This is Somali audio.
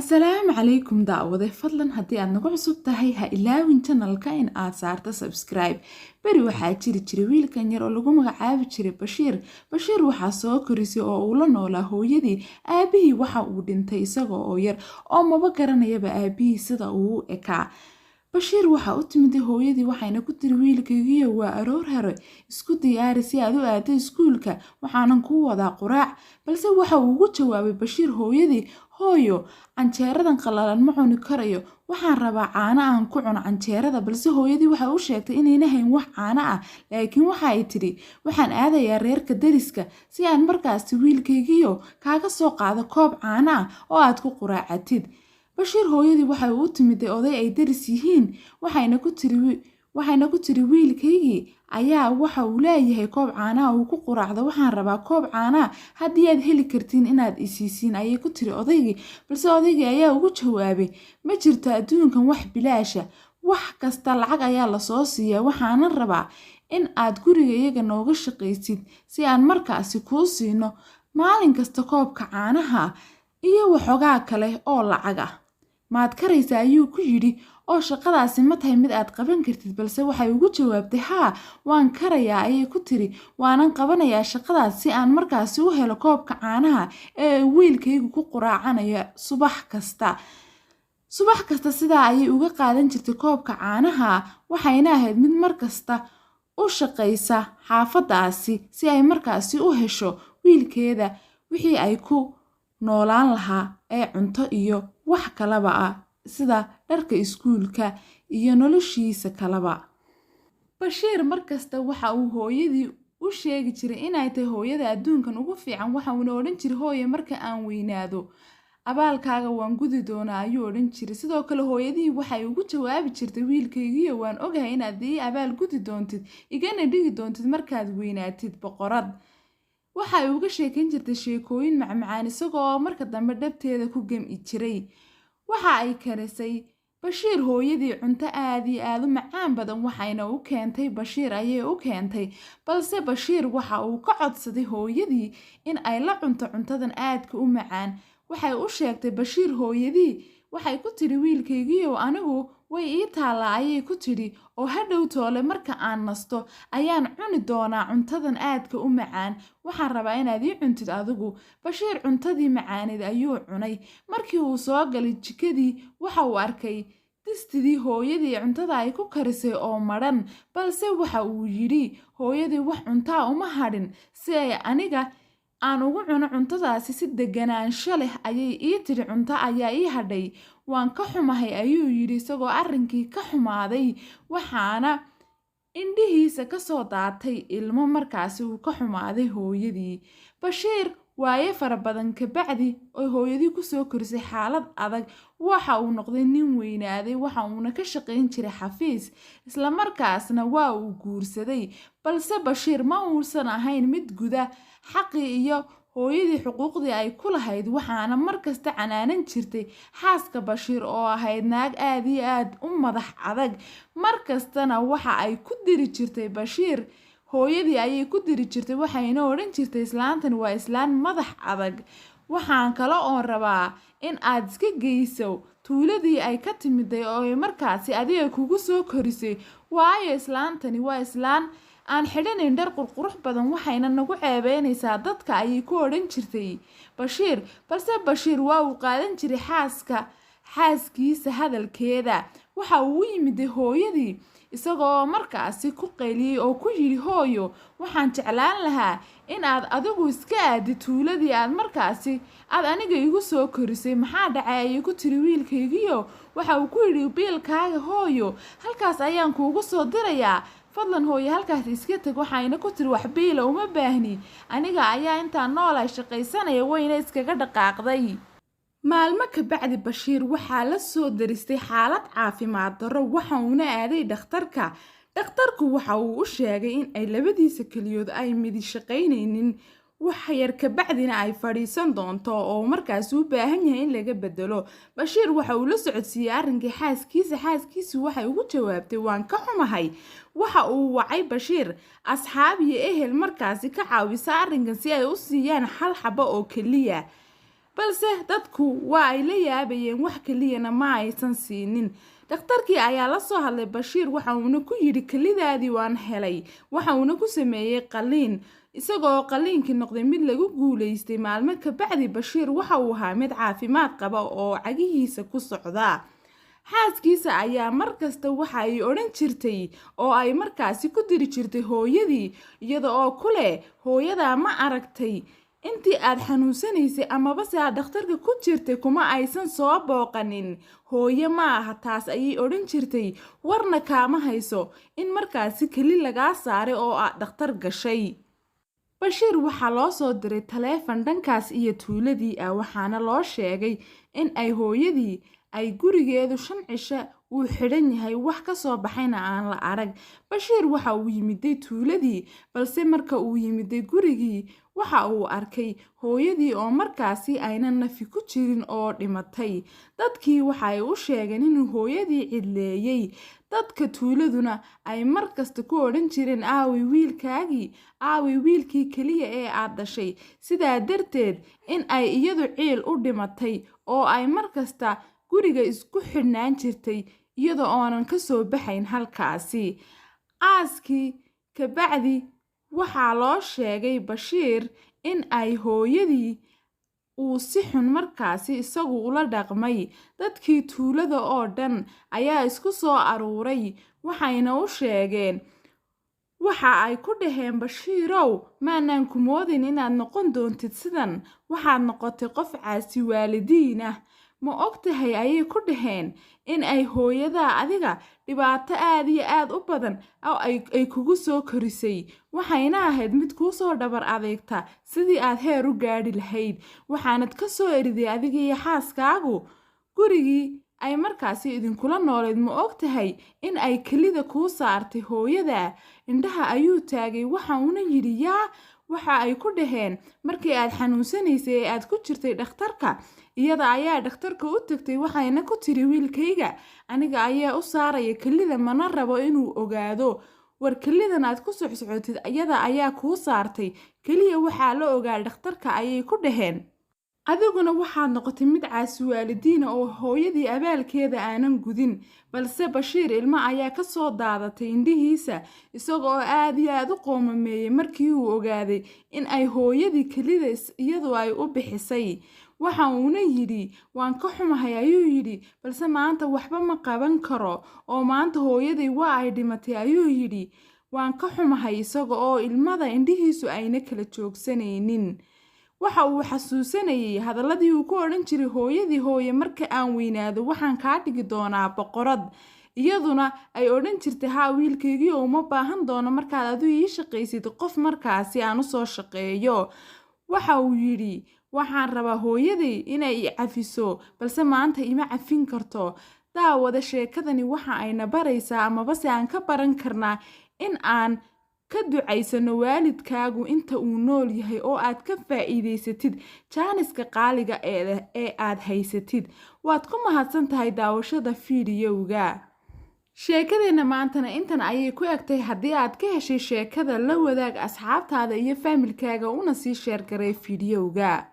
Asalaamu calaykum daawade, fadlan haddii aad nagu cusub tahay ha ilaawin channelka in aad saarto subscribe. Beri waxaa jiri jiray wiilkan yar oo lagu magacaabi jiray Bashiir. Bashiir waxaa soo korisay oo uu la noolaa hooyadii. Aabihii waxa uu dhintay isaga oo yar oo maba garanayaba aabihii sida uu u ekaa. Bashiir waxaa u timiday hooyadii, waxayna ku tiri: "Wiilkaygiyo, waa aroor hore, isku diyaari si aad u aado iskuulka, waxaanan kuu wadaa quraac." Balse waxa uu ugu jawaabay Bashiir hooyadii: "Hooyo, canjeeradan qalalan ma cuni karayo, waxaan rabaa caano aan ku cuno canjeerada." Balse hooyadii waxay u sheegtay inayna hayn wax caano ah, laakiin waxa ay tidhi: "Waxaan aadayaa reerka deriska si aan markaasi, wiilkaygiyo, kaaga soo qaado koob caano ah oo aad ku quraacatid." Bashiir hooyadii waxay u timiday oday ay deris yihiin, waxayna ku tiri: "Wiilkaygii ayaa waxa uu leeyahay koob caanaha uu ku quraacdo, waxaan rabaa koob caanaha haddii aad heli kartiin inaad isiisiin," ayay ku tiri odaygii. Balse odaygii ayaa ugu jawaabay: "Ma jirto adduunkan wax bilaasha, wax kasta lacag ayaa lasoo siiyaa. Waxaanan rabaa in aad guriga iyaga nooga shaqaysid si aan markaasi kuu siino maalin kasta koobka caanaha iyo waxoogaa kale oo lacag ah. Maad karaysaa?" ayuu ku yidhi, "oo shaqadaasi ma tahay mid aad qaban kartid?" Balse waxay ugu jawaabtay: "Haa, waan karayaa," ayay ku tiri, "waanan qabanayaa shaqadaas si aan markaasi u helo koobka caanaha ee wiilkaygu ku quraacanayo subax kasta." Subax kasta sidaa ayay uga qaadan jirtay koobka caanaha, waxayna ahayd mid markasta u shaqaysa xaafadaasi si ay markaasi u hesho wiilkeeda wixii ay ku noolaan lahaa ee cunto iyo wax kalaba ah, sida dharka iskuulka iyo noloshiisa kalaba. Bashiir markasta waxa uu hooyadii u sheegi jiray inay tahay hooyada adduunkan ugu fiican, waxa uuna odhan jiray: "Hooye, marka aan weynaado abaalkaaga waan gudi doonaa," ayuu odhan jiray. Sidoo kale hooyadihii waxay ugu jawaabi jirtay: "Wiilkaygiyo, waan ogahay inaad ii abaal gudi doontid, igana dhigi doontid markaad weynaatid boqorad." Waxa ay uga sheekeyn jirtay sheekooyin macmacaan, isagoo marka dambe dhabteeda ku gam'i jiray. Waxa ay karisay Bashiir hooyadii cunto aad iyo aad u macaan badan, waxayna u keentay Bashiir ayay u keentay. Balse Bashiir waxa uu ka codsaday hooyadii in ay la cunto cuntadan aadka u macaan. Waxay u sheegtay Bashiir hooyadii, waxay ku tidhi: "Wiilkaygiiyow, anigu way ii taallaa," ayay ku tidhi, "oo hadhow toole marka aan nasto ayaan cuni doonaa cuntadan aadka u macaan. Waxaan rabaa inaad ii cuntid adigu." Bashiir cuntadii macaaneed ayuu cunay. Markii uu soo galay jikadii, waxa uu arkay distidii hooyadii cuntada ay ku karisay oo madhan. Balse waxa uu yidhi: "Hooyadii wax cuntaa uma hadhin si ay aniga aan ugu cuno cuntadaasi si deganaansho leh. Ayay ii tidhi cunto ayaa ii hadhay. Waan ka xumahay," ayuu yidhi isagoo arrinkii ka xumaaday, waxaana indhihiisa kasoo daatay ilmo markaasi uu ka xumaaday hooyadii. Bashiir waaye fara badan kabacdi oo hooyadii kusoo korisay xaalad adag, waxa uu noqday nin weynaaday, waxa uuna ka shaqayn jiray xafiis, islamarkaasna waa uu guursaday. Balse Bashiir ma uusan ahayn mid guda xaqii iyo hooyadii xuquuqdii ay ku lahayd, waxaana markasta canaanan jirtay xaaska Bashiir oo ahayd naag aad iyo aad u madax adag. Markastana waxa ay ku diri jirtay Bashiir, hooyadii ayay ku diri jirtay, waxayna odhan jirtay: "Islaantan waa islaan madax adag. Waxaan kale oon rabaa in aad iska geyso tuuladii ay ka timiday oo ay markaasi adiga kugu soo korisay, waayo islaantani waa islaan aan xidhanayn dhar qurqurux badan, waxayna nagu ceebeynaysaa dadka," ayay ku odhan jirtay Bashiir. Balse Bashiir waa uu qaadan jiray xaaskiisa hadalkeeda. Waxa uu u yimiday hooyadii isagoo markaasi ku qayliyey oo ku yidhi: "Hooyo, waxaan jeclaan lahaa in aad adigu iska aadid tuuladii aad markaasi aad aniga igu soo korisay." "Maxaa dhacay?" ayay ku tiri, "wiilkaygiyo?" Waxa uu ku yidhi: "Biilkaaga, hooyo, halkaas ayaan kuugu soo dirayaa. Fadlan, hooyo, halkaas iska tag." Waxayna ku tiri: "Wax biila uma baahni, aniga ayaa intaan noolahay shaqaysanaya." Wayna iskaga dhaqaaqday. Maalmo kabacdi Bashiir waxaa la soo daristay xaalad caafimaad darro, waxa uuna aaday dhakhtarka. Dhakhtarku waxa uu u sheegay in ay labadiisa keliyood ay midi shaqaynaynin, wax yar kabacdina ay fadhiisan doonto oo markaasi u baahan yahay in laga bedelo. Bashiir waxa uu la socodsiiyey arrinkii xaaskiisa. Xaaskiisu waxay ugu jawaabtay: "Waan ka xumahay." Waxa uu wacay Bashiir asxaab iyo ehel markaasi ka caawisa arrinkan si ay u siiyaan hal xabo oo keliya. Balse dadku waa ay la yaabayeen, wax keliyana ma aysan siinin. Dhakhtarkii ayaa la soo hadlay Bashiir, waxa uuna ku yidhi kelidaadii waan helay, waxa uuna ku sameeyey qalliin, isagoo qalliinkii noqday mid lagu guulaystay. Maalmo kabacdi Bashiir waxa uu ahaa mid caafimaad qaba oo cagihiisa ku socda. Xaaskiisa ayaa markasta waxa ay odhan jirtay oo ay markaasi ku diri jirtay hooyadii, iyada oo ku leh hooyadaa ma aragtay intii aad xanuunsanaysay amaba se aad dhakhtarka ku jirtay kuma aysan soo booqanin, hooyo ma aha taas ayay odhan jirtay, warna kaama hayso in markaasi keli lagaa saaray oo aad dhakhtar gashay. Bashiir waxaa loo soo diray taleefan dhankaas iyo tuuladii ah, waxaana loo sheegay in ay hooyadii ay gurigeedu 5 cisho uu xidhan yahay, wax ka soo baxayna aan la arag. Bashiir waxa uu yimiday tuuladii, balse marka uu yimiday gurigii waxa uu arkay hooyadii oo markaasi aynan nafi ku jirin oo dhimatay. Dadkii waxa ay u sheegeen inuu hooyadii cidleeyey. Dadka tuuladuna ay markasta ku odhan jireen aawi wiilkaagii, aawi wiilkii keliya ee aad dhashay. Sidaa darteed in ay iyadu ciil u dhimatay oo ay markasta guriga isku xidhnaan jirtay iyada oonan ka soo baxayn halkaasi. Aaskii kabacdi waxaa loo sheegay Bashiir in ay hooyadii uu si xun markaasi isagu ula dhaqmay. Dadkii tuulada oo dhan ayaa isku soo aruuray, waxayna u sheegeen, waxa ay ku dhaheen Bashiirow, maanaan ku moodin inaad noqon doontid sidan, waxaad noqotay qof caasi waalidiin ah. Ma ogtahay ayay ku dhaheen in ay hooyadaa adiga dhibaato aad iyo aad u badan oo ay kugu soo korisay, waxayna ahayd mid kuu soo dhabar adeegta sidii aad heer u gaadhi lahayd, waxaanad ka soo eriday adiga iyo xaaskaagu gurigii ay markaasi idinkula noolayd. Ma ogtahay in ay kelida kuu saartay hooyadaa? Indhaha ayuu taagay, waxa uuna yidhi yaa. Waxa ay ku dhaheen markii aad xanuunsanaysay ee aad ku jirtay dhakhtarka, iyada ayaa dhakhtarka u tagtay, waxayna ku tiri wiilkayga aniga ayaa u saaraya kelida, mana rabo inuu ogaado. War kelidan aad ku socsocotid iyada ayaa kuu saartay, keliya waxaa la ogaa dhakhtarka ayay ku dhaheen. Adiguna waxaad noqotay mid caasi waalidiina oo hooyadii abaalkeeda aanan gudin. Balse Bashiir ilmo ayaa ka soo daadatay indhihiisa, isaga oo aad iyo aad u qoomameeyey markii uu ogaaday in ay hooyadii kelida iyadu ay u bixisay. Waxa uuna yidhi waan ka xumahay ayuu yidhi, balse maanta waxba ma qaban karo oo maanta hooyaday waa ay dhimatay ayuu yidhi. Waan ka xumahay, isaga oo ilmada indhihiisu ayna kala joogsanaynin. Waxa uu xasuusanayay hadalladii uu ku odhan jiray hooyadii, hooye marka aan weynaado waxaan kaa dhigi doonaa boqorad, iyaduna ay odhan jirtay haa wiilkaygii oo uma baahan doono markaad adigu ii shaqaysid qof markaasi aan usoo shaqeeyo. Waxa uu yidhi waxaan rabaa hooyaday inay i cafiso, balse maanta ima cafin karto. Daawada, sheekadani waxa ayna baraysaa amabase aan ka baran karnaa in aan ka ducaysano waalidkaagu inta uu nool yahay oo aad ka faa'iidaysatid jaaniska qaaliga ee aad haysatid. Waad ku mahadsan tahay daawashada fiidiyowga. Sheekadeenna maantana intan ayay ku egtay. Haddii aad ka heshay sheekada, la wadaag asxaabtaada iyo faamilkaaga una sii sheergaray fiidiyowga.